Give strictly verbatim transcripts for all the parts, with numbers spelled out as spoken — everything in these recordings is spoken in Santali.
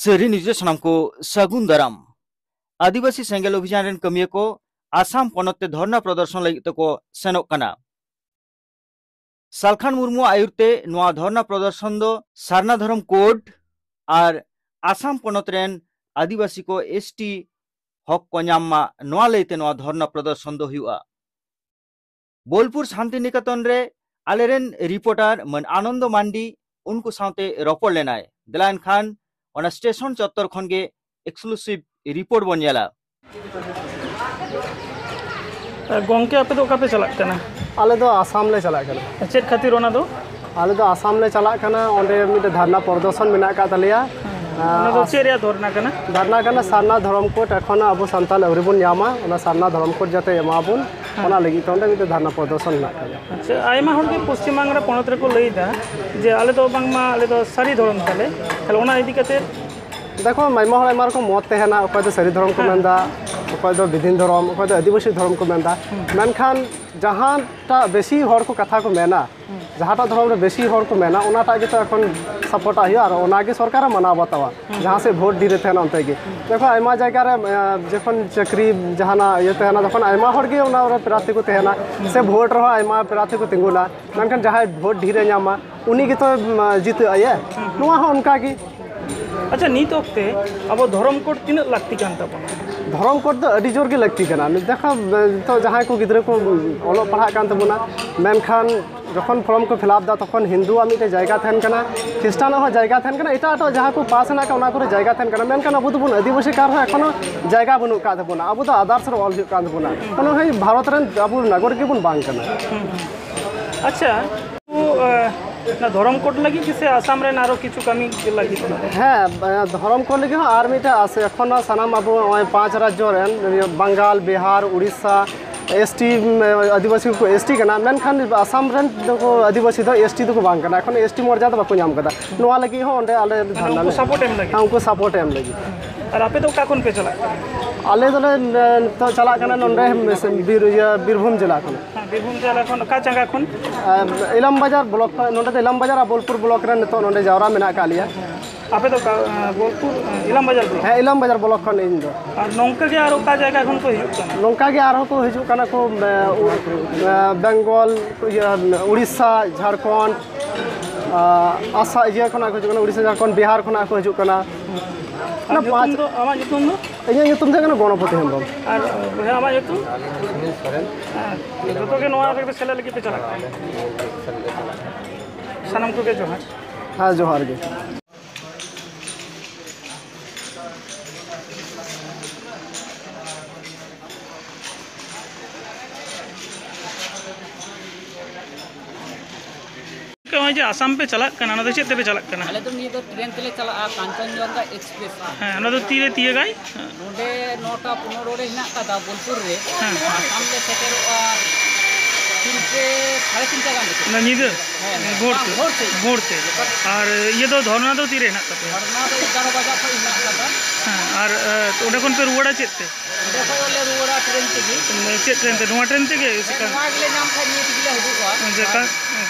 ᱛᱟᱹᱨᱤ ᱱᱤᱭᱩᱡᱽ ᱨᱮ ᱥᱟᱱᱟᱢ ᱠᱚ ᱥᱟᱹᱜᱩᱱ ᱫᱟᱨᱟᱢ᱾ ᱟᱹᱫᱤᱵᱟᱹᱥᱤ ᱥᱮᱸᱜᱮᱞ ᱚᱵᱷᱤᱡᱟᱱ ᱨᱮᱱ ᱠᱟᱹᱢᱤᱭᱟᱹ ᱠᱚ ᱟᱥᱟᱢ ᱯᱚᱱᱚᱛ ᱛᱮ ᱫᱷᱚᱨᱱᱟ ᱯᱨᱚᱫᱚᱨᱥᱚᱱ ᱞᱟᱹᱜᱤᱫ ᱛᱮᱠᱚ ᱥᱮᱱᱚᱜ ᱠᱟᱱᱟ᱾ ᱥᱟᱞᱠᱷᱟᱱ ᱢᱩᱨᱢᱩ ᱟᱭᱩᱨ ᱛᱮ ᱱᱚᱣᱟ ᱫᱷᱚᱨᱱᱟ ᱯᱨᱚᱫᱚᱨᱥᱚᱱ ᱫᱚ ᱥᱟᱨᱱᱟ ᱫᱷᱚᱨᱚᱢ ᱠᱳᱰ ᱟᱨ ᱟᱥᱟᱢ ᱯᱚᱱᱚᱛ ᱨᱮᱱ ᱟᱹᱫᱤᱵᱟᱹᱥᱤ ᱠᱚ ᱮᱥ ᱴᱤ ᱦᱚᱠ ᱠᱚ ᱧᱟᱢ ᱢᱟ, ᱱᱚᱣᱟ ᱞᱟᱹᱭᱛᱮ ᱱᱚᱣᱟ ᱫᱷᱚᱨᱱᱟ ᱯᱨᱚᱫᱚᱨᱥᱚᱱ ᱫᱚ ᱦᱩᱭᱩᱜᱼᱟ᱾ ᱵᱳᱞᱯᱩᱨ ᱥᱟᱱᱛᱤᱱᱤᱠᱮᱛᱚᱱ ᱨᱮ ᱟᱞᱮᱨᱮᱱ ᱨᱤᱯᱳᱨᱴᱟᱨ ᱢᱟᱹᱱ ᱟᱱᱚᱱᱫᱚ ᱢᱟᱱᱰᱤ ᱩᱱᱠᱩ ᱥᱟᱶᱛᱮ ᱨᱚᱯᱚᱲ ᱞᱮᱱᱟᱭ᱾ ᱫᱮᱞᱟ ᱮᱱᱠᱷᱟᱱ ᱚᱱᱟ ᱥᱴᱮᱥᱚᱱ ᱪᱚᱛᱛᱚᱨ ᱠᱷᱚᱱ ᱜᱮ ᱮᱠᱥᱠᱞᱩᱥᱤᱵᱷ ᱨᱤᱯᱳᱨᱴ ᱵᱚᱱ ᱧᱮᱞᱟ᱾ ᱜᱚᱝᱠᱮ, ᱟᱯᱮ ᱫᱚ ᱚᱠᱟ ᱯᱮ ᱪᱟᱞᱟᱜ ᱠᱟᱱᱟ? ᱟᱞᱮ ᱫᱚ ᱟᱥᱟᱢ ᱞᱮ ᱪᱟᱞᱟᱜ ᱠᱟᱱᱟ᱾ ᱪᱮᱫ ᱠᱷᱟᱹᱛᱤᱨ ᱚᱱᱟ ᱫᱚ? ᱟᱞᱮ ᱫᱚ ᱟᱥᱟᱢ ᱞᱮ ᱪᱟᱞᱟᱜ ᱠᱟᱱᱟ, ᱚᱸᱰᱮ ᱢᱤᱫᱴᱮᱱ ᱫᱷᱟᱨᱱᱟ ᱯᱨᱚᱫᱚᱨᱥᱚᱱ ᱢᱮᱱᱟᱜ ᱟᱠᱟᱫ ᱛᱟᱞᱮᱭᱟ᱾ ᱚᱱᱟ ᱫᱚ ᱟᱥ- ᱪᱮᱫ ᱨᱮᱭᱟᱜ ᱫᱷᱚᱨᱱᱟ ᱠᱟᱱᱟ? ᱫᱷᱟᱨᱱᱟ ᱠᱟᱱᱟ ᱥᱟᱨᱱᱟ ᱫᱷᱚᱨᱚᱢ ᱠᱳᱰ, ᱮᱠᱷᱚᱱ ᱟᱵᱚ ᱥᱟᱱᱛᱟᱲ ᱟᱹᱣᱨᱤ ᱵᱚᱱ ᱧᱟᱢᱟ, ᱚᱱᱟ ᱥᱟᱨᱱᱟ ᱫᱷᱚᱨᱚᱢ ᱠᱳᱰ ᱡᱟᱛᱮ ᱮᱢᱟ ᱵᱚᱱ, ᱦᱮᱸ᱾ ᱚᱱᱟ ᱞᱟᱹᱜᱤᱫ ᱛᱮ ᱚᱸᱰᱮ ᱢᱤᱫᱴᱮᱱ ᱫᱷᱟᱨᱱᱟ ᱯᱨᱚᱫᱚᱨᱥᱚᱱ ᱢᱮᱱᱟᱜ ᱟᱠᱟᱫᱟ᱾ ᱟᱪᱪᱷᱟ, ᱟᱭᱢᱟ ᱦᱚᱲ ᱜᱮ ᱯᱚᱥᱪᱤᱢ ᱵᱟᱝᱞᱟ ᱯᱚᱱᱚᱛ ᱨᱮᱠᱚ ᱞᱟᱹᱭ ᱮᱫᱟ ᱡᱮ ᱟᱞᱮ ᱫᱚ ᱵᱟᱝᱢᱟ ᱟᱞᱮ ᱫᱚ ᱥᱟᱹᱨᱤ ᱫᱷᱚᱨᱚᱢ ᱛᱟᱞᱮ, ᱛᱟᱦᱞᱮ ᱚᱱᱟ ᱤᱫᱤ ᱠᱟᱛᱮ? ᱫᱮᱠᱷᱚ, ᱟᱭᱢᱟ ᱦᱚᱲ ᱟᱭᱢᱟ ᱨᱚᱠᱚᱢ ᱢᱚᱛ ᱛᱟᱦᱮᱱᱟ, ᱚᱠᱚᱭ ᱫᱚ ᱥᱟᱹᱨᱤ ᱫᱷᱚᱨᱚᱢ ᱠᱚ ᱦᱮᱸ᱾ ᱢᱮᱱᱫᱟ, ᱚᱠᱚᱭ ᱫᱚ ᱵᱤᱫᱷᱤᱱ ᱫᱷᱚᱨᱚᱢ, ᱚᱠᱚᱭ ᱫᱚ ᱟᱹᱫᱤᱵᱟᱹᱥᱤ ᱫᱷᱚᱨᱚᱢ ᱠᱚ ᱢᱮᱱᱫᱟ᱾ ᱦᱩᱸ᱾ ᱢᱮᱱᱠᱷᱟᱱ ᱡᱟᱦᱟᱸᱴᱟᱜ ᱵᱮᱥᱤ ᱦᱚᱲ ᱠᱚ ᱠᱟᱛᱷᱟ ᱠᱚ ᱢᱮᱱᱟ, ᱦᱩᱸ᱾ ᱡᱟᱦᱟᱸᱴᱟᱜ ᱫᱷᱚᱨᱚᱢ ᱨᱮ ᱵᱮᱥᱤ ᱦᱚᱲ ᱠᱚ ᱢᱮᱱᱟ, ᱚᱱᱟᱴᱟᱜ ᱜᱮᱛᱚ ᱮᱠᱷᱚᱱ ᱥᱟᱯᱳᱨᱴᱟᱜ ᱦᱩᱭᱩᱜᱼᱟ, ᱟᱨ ᱚᱱᱟᱜᱮ ᱥᱚᱨᱠᱟᱨᱮ ᱢᱟᱱᱟᱣ ᱵᱟᱛᱟᱣᱟ᱾ ᱦᱩᱸ᱾ ᱡᱟᱦᱟᱸ ᱥᱮᱫ ᱵᱷᱳᱴ ᱰᱷᱮᱨ ᱮ ᱛᱟᱦᱮᱱᱟ ᱚᱱᱛᱮ ᱜᱮ᱾ ᱦᱩᱸ᱾ ᱡᱚᱠᱷᱚᱱ ᱟᱭᱢᱟ ᱡᱟᱭᱜᱟ ᱨᱮ, ᱮᱸ, ᱡᱚᱠᱷᱚᱱ ᱪᱟᱹᱠᱨᱤ ᱡᱟᱦᱟᱱᱟᱜ ᱤᱭᱟᱹ ᱛᱟᱦᱮᱱᱟ, ᱛᱚᱠᱷᱚᱱ ᱟᱭᱢᱟ ᱦᱚᱲ ᱜᱮ ᱚᱱᱟ ᱨᱮ ᱯᱨᱟᱨᱛᱷᱤ ᱠᱚ ᱛᱟᱦᱮᱱᱟ, ᱦᱩᱸ᱾ ᱥᱮ ᱵᱷᱳᱴ ᱨᱮᱦᱚᱸ ᱟᱭᱢᱟ ᱯᱨᱟᱨᱛᱷᱤ ᱠᱚ ᱛᱤᱸᱜᱩᱱᱟ, ᱢᱮᱱᱠᱷᱟᱱ ᱡᱟᱦᱟᱸᱭ ᱵᱷᱳᱴ ᱰᱷᱮᱨ ᱮ ᱧᱟᱢᱟ, ᱩᱱᱤ ᱜᱮᱛᱚ, ᱩᱸ, ᱡᱤᱛᱟᱹᱜ ᱟᱭᱮ᱾ ᱦᱩᱸ᱾ ᱱᱚᱣᱟ ᱦᱚᱸ ᱚᱱᱠᱟ ᱜᱮ᱾ ᱟᱪᱪᱷᱟ, ᱱᱤᱛ ᱚᱠᱛᱮ ᱟᱵᱚ ᱫᱷᱚᱨᱚᱢ ᱠᱳᱰ ᱛᱤᱱᱟᱹᱜ ᱞᱟᱹᱠᱛᱤ ᱠᱟᱱ ᱛᱟᱵᱚᱱᱟ? ᱫᱷᱚᱨᱚᱢ ᱠᱳᱰ ᱫᱚ ᱟᱹᱰᱤ ᱡᱳᱨ ᱜᱮ ᱞᱟᱹᱠᱛᱤ ᱠᱟᱱᱟ᱾ ᱱᱤᱛᱚᱜ ᱡᱟᱦᱟᱸᱭ ᱠᱚ ᱜᱤᱫᱽᱨᱟᱹ ᱠᱚ ᱚᱞᱚᱜ ᱯᱟᱲᱦᱟᱜ ᱠᱟᱱ ᱛᱟᱵᱚᱱᱟ, ᱢᱮᱱᱠᱷᱟᱱ ᱡᱚᱠᱷᱚᱱ ᱯᱷᱨᱚᱢ ᱠᱚ ᱯᱷᱤᱞᱟᱯ ᱮᱫᱟ, ᱛᱚᱠᱷᱚᱱ ᱦᱤᱱᱫᱩᱣᱟᱜ ᱢᱤᱫᱴᱮᱱ ᱡᱟᱭᱜᱟ ᱛᱟᱦᱮᱱ ᱠᱟᱱᱟ, ᱠᱷᱨᱤᱥᱴᱟᱱᱟᱜ ᱦᱚᱸ ᱡᱟᱭᱜᱟ ᱛᱟᱦᱮᱱ ᱠᱟᱱᱟ, ᱮᱴᱟᱜ ᱮᱴᱟᱜ ᱡᱟᱦᱟᱸ ᱠᱚ ᱯᱟᱥ ᱦᱮᱱᱟᱜ ᱠᱟᱜ, ᱚᱱᱟ ᱠᱚᱨᱮ ᱡᱟᱭᱜᱟ ᱛᱟᱦᱮᱱ ᱠᱟᱱᱟ, ᱢᱮᱱᱠᱷᱟᱱ ᱟᱵᱚ ᱫᱚᱵᱚᱱ ᱟᱹᱫᱤᱵᱟᱹᱥᱤ ᱠᱟᱨᱰ ᱦᱚᱸ ᱮᱠᱷᱚᱱᱳ ᱡᱟᱭᱜᱟ ᱵᱟᱹᱱᱩᱜ ᱠᱟᱜ ᱛᱟᱵᱚᱱᱟ᱾ ᱟᱵᱚ ᱫᱚ ᱟᱫᱟᱨᱥ ᱨᱮ ᱚᱞ ᱦᱩᱭᱩᱜ ᱠᱟᱱ ᱛᱟᱵᱚᱱᱟ᱾ ᱚᱱᱟ ᱦᱚᱸ ᱵᱷᱟᱨᱚᱛ ᱨᱮᱱ ᱟᱵᱚ ᱱᱟᱜᱚᱨᱤᱠ ᱜᱮᱵᱚᱱ ᱵᱟᱝ ᱠᱟᱱᱟ᱾ ᱟᱪᱪᱷᱟ, ᱩᱱᱠᱩ, ᱮ, ᱚᱱᱟ ᱫᱷᱚᱨᱚᱢ ᱠᱳᱰ ᱞᱟᱹᱜᱤᱫ ᱜᱮ ᱥᱮ ᱟᱥᱟᱢ ᱨᱮᱱ ᱟᱨᱚ ᱠᱤᱪᱷᱩ ᱠᱟᱹᱢᱤ ᱞᱟᱹᱜᱤᱫ? ᱦᱮᱸ, ᱮ, ᱫᱷᱚᱨᱚᱢ ᱠᱳᱰ ᱞᱟᱹᱜᱤᱫ ᱦᱚᱸ ᱟᱨ ᱢᱤᱫᱴᱮᱱ ᱟᱥ-, ᱮᱠᱷᱚᱱ ᱥᱟᱱᱟᱢ ᱟᱵᱚ ᱱᱚᱜᱼᱚᱭ ᱯᱟᱸᱪ ᱨᱟᱡᱽᱡᱚ ᱨᱮᱱ, ᱵᱟᱝᱜᱟᱞ, ᱵᱤᱦᱟᱨ, ᱩᱲᱤᱥᱥᱟ, ᱮᱥ ᱴᱤ, ᱮ, ᱟᱹᱫᱤᱵᱟᱹᱥᱤ ᱠᱚ ᱮᱥ ᱴᱤ ᱠᱟᱱᱟ, ᱢᱮᱱᱠᱷᱟᱱ ᱟᱥᱟᱢ ᱨᱮᱱ ᱫᱚᱠᱚ ᱟᱹᱫᱤᱵᱟᱹᱥᱤ ᱫᱚ ᱮᱥ ᱴᱤ ᱫᱚᱠᱚ ᱵᱟᱝ ᱠᱟᱱᱟ, ᱮᱠᱷᱚᱱ ᱮᱥ ᱴᱤ ᱢᱚᱨᱡᱟᱫᱟ ᱵᱟᱠᱚ ᱧᱟᱢ ᱠᱟᱫᱟ᱾ ᱱᱚᱣᱟ ᱞᱟᱹᱜᱤᱫ ᱦᱚᱸ ᱚᱸᱰᱮ ᱟᱞᱮ ᱢᱟᱱᱮ ᱫᱷᱟᱨᱱᱟ ᱩᱱᱠᱩ ᱞᱮ support ᱮᱢ ᱞᱟᱹᱜᱤᱫ? ᱦᱮᱸ, ᱩᱱᱠᱩ support ᱮᱢ ᱞᱟᱹᱜᱤᱫ᱾ ᱟᱨ ᱟᱯᱮ ᱫᱚ ᱚᱠᱟ ᱠᱷᱚᱱ ᱯᱮ ᱪᱟᱞᱟᱜ ᱠᱟᱱᱟ? ᱟᱞᱮ ᱫᱚᱞᱮ, ᱮ, ᱱᱤᱛᱚᱜ ᱪᱟᱞᱟᱜ ᱠᱟᱱᱟ ᱱᱚᱸᱰᱮ ᱵᱤᱨ-, ᱤᱭᱟᱹ, ᱵᱤᱨᱵᱷᱩᱢ ᱡᱮᱞᱟ ᱠᱷᱚᱱ᱾ ᱦᱮᱸ, ᱵᱤᱨᱵᱷᱩᱢ ᱡᱮᱞᱟ ᱠᱷᱚᱱ ᱚᱠᱟ ᱡᱟᱭᱜᱟ ᱠᱷᱚᱱ? ᱮ, ᱤᱞᱟᱢ ᱵᱟᱡᱟᱨ ᱵᱞᱚᱠ ᱠᱷᱚᱱ, ᱱᱚᱸᱰᱮ ᱫᱚ ᱤᱞᱟᱢ ᱵᱟᱡᱟᱨ ᱟᱨ ᱵᱳᱞᱯᱩᱨ ᱵᱞᱚᱠ ᱨᱮ ᱱᱤᱛᱚᱜ ᱱᱚᱸᱰᱮ ᱡᱟᱣᱨᱟ ᱢᱮᱱᱟᱜ ᱟᱠᱟᱫ ᱞᱮᱭᱟ᱾ ᱟᱯᱮ ᱫᱚ ᱚᱠᱟ, ᱮᱸ, ᱵᱳᱞᱯᱩᱨ, ᱮᱸ, ᱤᱞᱟᱢ ᱵᱟᱡᱟᱨ ᱵᱞᱚᱠ? ᱦᱮᱸ, ᱤᱞᱟᱢ ᱵᱟᱡᱟᱨ ᱵᱞᱚᱠ ᱠᱷᱚᱱ ᱤᱧ ᱫᱚ᱾ ᱟᱨ ᱱᱚᱝᱠᱟ ᱜᱮ ᱟᱨ ᱚᱠᱟ ᱡᱟᱭᱜᱟ ᱠᱷᱚᱱ ᱠᱚ ᱦᱤᱡᱩᱜ ᱠᱟᱱᱟ? ᱱᱚᱝᱠᱟ ᱜᱮ ᱟᱨᱦᱚᱸ ᱠᱚ ᱦᱤᱡᱩᱜ ᱠᱟᱱᱟ ᱠᱚ, ᱮᱸ, ᱩ-, ᱮᱸ, ᱵᱮᱝᱜᱚᱞ, ᱤᱭᱟᱹ, ᱩᱲᱤᱥᱥᱟ, ᱡᱷᱟᱲᱠᱷᱚᱸᱰ, ᱟᱸ, ᱟᱥᱟ-, ᱤᱭᱟᱹ ᱠᱷᱚᱱᱟᱜ ᱠᱚ ᱦᱤᱡᱩᱜ ᱠᱟᱱᱟ, ᱩᱲᱤᱥᱥᱟ, ᱡᱷᱟᱲᱠᱷᱚᱸᱰ, ᱵᱤᱦᱟᱨ ᱠᱷᱚᱱᱟᱜ ᱠᱚ ᱦᱤᱡᱩᱜ ᱠᱟᱱᱟ᱾ ᱟᱨ ᱚᱱᱟ ᱧᱩᱛᱩᱢ ᱯᱟᱸᱪ ᱫᱚ, ᱟᱢᱟᱜ ᱧᱩᱛᱩᱢ ᱫᱚ? ᱤᱧᱟᱹᱜ ᱧᱩᱛᱩᱢ ᱫᱚ ᱦᱩᱭᱩᱜ ᱠᱟᱱᱟ ᱜᱚᱱᱚᱯᱚᱛᱤ ᱦᱮᱢᱵᱨᱚᱢ᱾ ᱟᱨ ᱵᱚᱭᱦᱟ, ᱟᱢᱟᱜ ᱧᱩᱛᱩᱢ? ᱥᱩᱱᱤᱞ ᱥᱚᱨᱮᱱ᱾ ᱦᱮᱸ, ᱡᱚᱛᱚ ᱜᱮ ᱱᱚᱣᱟ ᱨᱮᱜᱮ ᱥᱮᱞᱮᱫ ᱞᱟᱹᱜᱤᱫ ᱯᱮ ᱪᱟᱞᱟᱜ ᱠᱟᱱᱟ? ᱥᱟᱱᱟᱢ ᱠᱚᱜᱮ ᱡᱚᱦᱟᱨ᱾ ᱦᱮᱸ, ᱡᱚᱦᱟᱨ ᱜᱮ᱾ ᱱᱚᱜᱼᱚᱭ ᱡᱮ ᱟᱥᱟᱢ ᱯᱮ ᱪᱟᱞᱟᱜ ᱠᱟᱱᱟ, ᱚᱱᱟ ᱫᱚ ᱪᱮᱫ ᱛᱮᱯᱮ ᱪᱟᱞᱟᱜ ᱠᱟᱱᱟ? ᱟᱞᱮ ᱫᱚ ᱱᱤᱭᱟᱹ ᱫᱚ ᱴᱨᱮᱱ ᱛᱮᱞᱮ ᱪᱟᱞᱟᱜᱼᱟ, ᱠᱟᱧᱪᱚᱱᱡᱚᱝᱜᱷᱟ ᱮᱠᱥᱯᱨᱮᱥ᱾ ᱦᱮᱸ, ᱚᱱᱟ ᱫᱚ ᱛᱤᱨᱮ ᱛᱤᱭᱟᱹᱜᱟᱭ? ᱱᱚᱰᱮ ᱱᱚᱴᱟ ᱯᱚᱱᱨᱚ ᱨᱮ ᱦᱮᱱᱟᱜ ᱟᱠᱟᱫᱟ ᱵᱳᱞᱯᱩᱨ ᱨᱮ᱾ ᱦᱮᱸ᱾ ᱟᱥᱟᱢ ᱞᱮ ᱥᱮᱴᱮᱨᱚᱜᱼᱟ ᱛᱤᱱᱴᱮ, ᱥᱟᱲᱮ ᱛᱤᱱᱴᱟ ᱜᱟᱱ ᱨᱮ᱾ ᱚᱱᱟ ᱧᱤᱫᱟᱹ? ᱦᱮᱸ, ᱦᱮᱸ᱾ ᱵᱷᱳᱨ ᱵᱟᱝ, ᱛᱮ? ᱵᱷᱳᱨ ᱛᱮ᱾ ᱵᱷᱳᱨ ᱛᱮ᱾ ᱟᱨ ᱤᱭᱟᱹ ᱫᱚ, ᱫᱷᱚᱨᱱᱟ ᱫᱚ ᱛᱤᱨᱮ ᱦᱮᱱᱟᱜ ᱛᱟᱯᱮᱭᱟ? ᱫᱷᱚᱨᱱᱟ ᱫᱚ ᱮᱜᱟᱨᱚ ᱵᱟᱡᱟᱜ ᱠᱷᱚᱱ ᱦᱮᱱᱟᱜ ᱟᱠᱟᱫᱟ᱾ ᱦᱮᱸ, ᱟᱨ, ᱮ, ᱚᱸᱰᱮ ᱠᱷᱚᱱ ᱯᱮ ᱨᱩᱣᱟᱹᱲᱟ ᱪᱮᱫ ᱛᱮ? ᱚᱸᱰᱮ ᱠᱷᱚᱱ ᱞᱮ ᱨᱩᱣᱟᱹᱲᱟ ᱴᱨᱮᱱ ᱛᱮᱜᱮ᱾ ᱪᱮᱫ ᱴᱨᱮᱱ ᱛᱮ? ᱱᱚᱣᱟ ᱴᱨᱮᱱ ᱛᱮᱜᱮ? ᱥᱮ ᱦᱮᱸ, ᱠᱟ-, ᱱᱚᱣᱟ ᱜᱮᱞᱮ ᱧᱟᱢ ᱠᱷᱟᱱ ᱱᱤᱭᱟᱹ ᱛᱮᱜᱮ ᱞᱮ ᱦᱤᱡᱩᱜᱼᱟ᱾ ᱡᱮ ᱠᱟ-,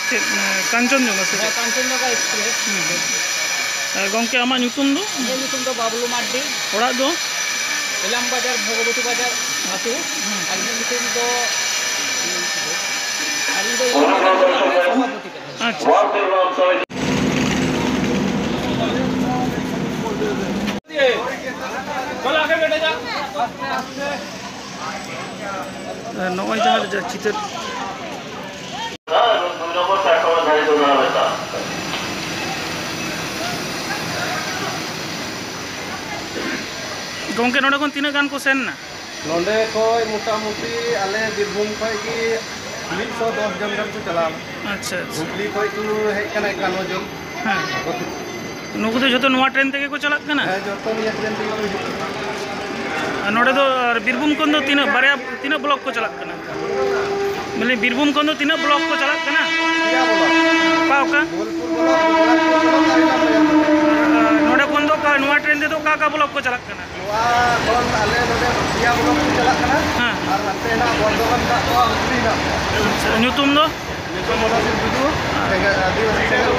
ᱪᱮᱫ, ᱮ, ᱠᱟᱧᱪᱚᱱᱡᱚᱝᱜᱷᱟ ᱥᱮ ᱦᱮᱸ, ᱪᱮᱫ? ᱠᱟᱧᱪᱚᱱᱡᱚᱝᱜᱷᱟ ᱮᱠᱥᱯᱨᱮᱥ᱾ ᱦᱩᱸ᱾ ᱮ, ᱜᱚᱢᱠᱮ, ᱟᱢᱟᱜ ᱧᱩᱛᱩᱢ ᱫᱚ? ᱤᱧᱟᱹᱜ ᱧᱩᱛᱩᱢ ᱫᱚ ᱵᱟᱵᱞᱩ ᱢᱟᱨᱰᱤ᱾ ᱚᱲᱟᱜ ᱫᱚ? ᱤᱞᱟᱢ ᱵᱟᱡᱟᱨ, ᱵᱷᱚᱜᱚᱵᱚᱛᱤ ᱵᱟᱡᱟᱨ ᱟᱹᱛᱩ᱾ ᱦᱩᱸ᱾ ᱟᱨ ᱤᱧᱟᱹᱜ ᱧᱩᱛᱩᱢ ᱫᱚ, ᱟᱨ ᱤᱧ ᱫᱚ ᱤᱞᱟᱢ ᱵᱟᱡᱟᱨ ᱵᱞᱚᱠ ᱨᱮ ᱥᱚᱵᱷᱟᱯᱚᱛᱤ ᱠᱟᱱᱟᱹᱧ᱾ ᱟᱪᱪᱷᱟ᱾ ᱱᱚᱜᱼᱚᱭ ᱡᱟᱦᱟᱸ ᱪᱤᱛᱟᱹᱨ᱾ ᱜᱚᱢᱠᱮ, ᱱᱚᱰᱮ ᱠᱷᱚᱱ ᱛᱤᱱᱟᱹᱜ ᱜᱟᱱ ᱠᱚ ᱥᱮᱱ ᱮᱱᱟ? ᱱᱚᱰᱮ ᱠᱷᱚᱱ ᱢᱚᱴᱟᱢᱩᱴᱤ ᱟᱞᱮ ᱵᱤᱨᱵᱷᱩᱢ ᱠᱷᱚᱱ ᱜᱮ ᱢᱤᱫ ᱥᱚ ᱫᱚᱥ ᱡᱚᱱ ᱜᱟᱱ ᱠᱚ ᱪᱟᱞᱟᱣ ᱮᱱᱟ᱾ ᱟᱪᱪᱷᱟ, ᱟᱪᱪᱷᱟ᱾ ᱦᱩᱜᱽᱞᱤ ᱠᱷᱚᱱ ᱠᱚ ᱦᱮᱡ ᱟᱠᱟᱱᱟ ᱮᱠᱟᱱᱱᱚ ᱡᱚᱱ᱾ ᱦᱮᱸ᱾ ᱱᱩᱠᱩ ᱫᱚ ᱡᱷᱚᱛᱚ ᱱᱚᱣᱟ ᱴᱨᱮᱱ ᱛᱮᱜᱮ ᱠᱚ ᱪᱟᱞᱟᱜ ᱠᱟᱱᱟ? ᱦᱮᱸ, ᱡᱚᱛᱚ ᱱᱤᱭᱟᱹ ᱴᱨᱮᱱ ᱛᱮᱜᱮ ᱠᱚ ᱦᱤᱡᱩᱜ ᱠᱟᱱᱟ᱾ ᱟᱨ ᱱᱚᱰᱮ ᱫᱚ, ᱟᱨ ᱵᱤᱨᱵᱷᱩᱢ ᱠᱷᱚᱱ ᱫᱚ ᱛᱤᱱᱟᱹᱜ, ᱵᱟᱨᱭᱟ, ᱛᱤᱱᱟᱹᱜ ᱵᱞᱚᱠ ᱠᱚ ᱪᱟᱞᱟᱜ ᱠᱟᱱᱟ? ᱢᱟᱱᱮ ᱵᱤᱨᱵᱷᱩᱢ ᱠᱷᱚᱱ ᱫᱚ ᱛᱤᱱᱟᱹᱜ ᱵᱞᱚᱠ ᱠᱚ ᱪᱟᱞᱟᱜ ᱠᱟᱱᱟ? ᱯᱮᱭᱟ ᱵᱞᱚᱠ᱾ ᱚᱠᱟ ᱚᱠᱟ? ᱵᱳᱞᱯᱩᱨ ᱵᱞᱚᱠ, ᱜᱳᱨᱟᱠᱷᱯᱩᱨ ᱵᱞᱚᱠ ᱟᱨ ᱤᱞᱟᱢ ᱵᱟᱡᱟᱨ ᱵᱞᱚᱠ᱾ ᱟᱨ ᱱᱚᱰᱮ ᱠᱷᱚᱱ ᱫᱚ ᱚᱠᱟ, ᱱᱚᱣᱟ ᱴᱨᱮᱱ ᱛᱮᱫᱚ ᱚᱠᱟ ᱚᱠᱟ ᱵᱞᱚᱠ ᱠᱚ ᱪᱟᱞᱟᱜ ᱠᱟᱱᱟ? ᱱᱚᱣᱟ ᱠᱷᱚᱱ ᱟᱞᱮ ᱱᱚᱰᱮ ᱯᱮᱭᱟ ᱵᱞᱚᱠ ᱠᱚ ᱪᱟᱞᱟᱜ ᱠᱟᱱᱟ᱾ ᱦᱮᱸ᱾ ᱟᱨ ᱦᱟᱱᱛᱮ ᱦᱮᱱᱟᱜ ᱵᱚᱨᱫᱷᱚᱢᱟᱱ ᱦᱮᱱᱟᱜ ᱠᱚᱣᱟ, ᱦᱩᱜᱽᱞᱤ ᱦᱮᱱᱟᱜ ᱠᱚᱣᱟ᱾ ᱟᱪᱪᱷᱟ, ᱧᱩᱛᱩᱢ ᱫᱚ? ᱧᱩᱛᱩᱢ ᱢᱚᱱᱳᱡᱽ ᱴᱩᱰᱩ, ᱡᱟᱸᱜᱟ-, ᱟᱹᱫᱤᱵᱟᱹᱥᱤ ᱡᱟᱸᱜᱟ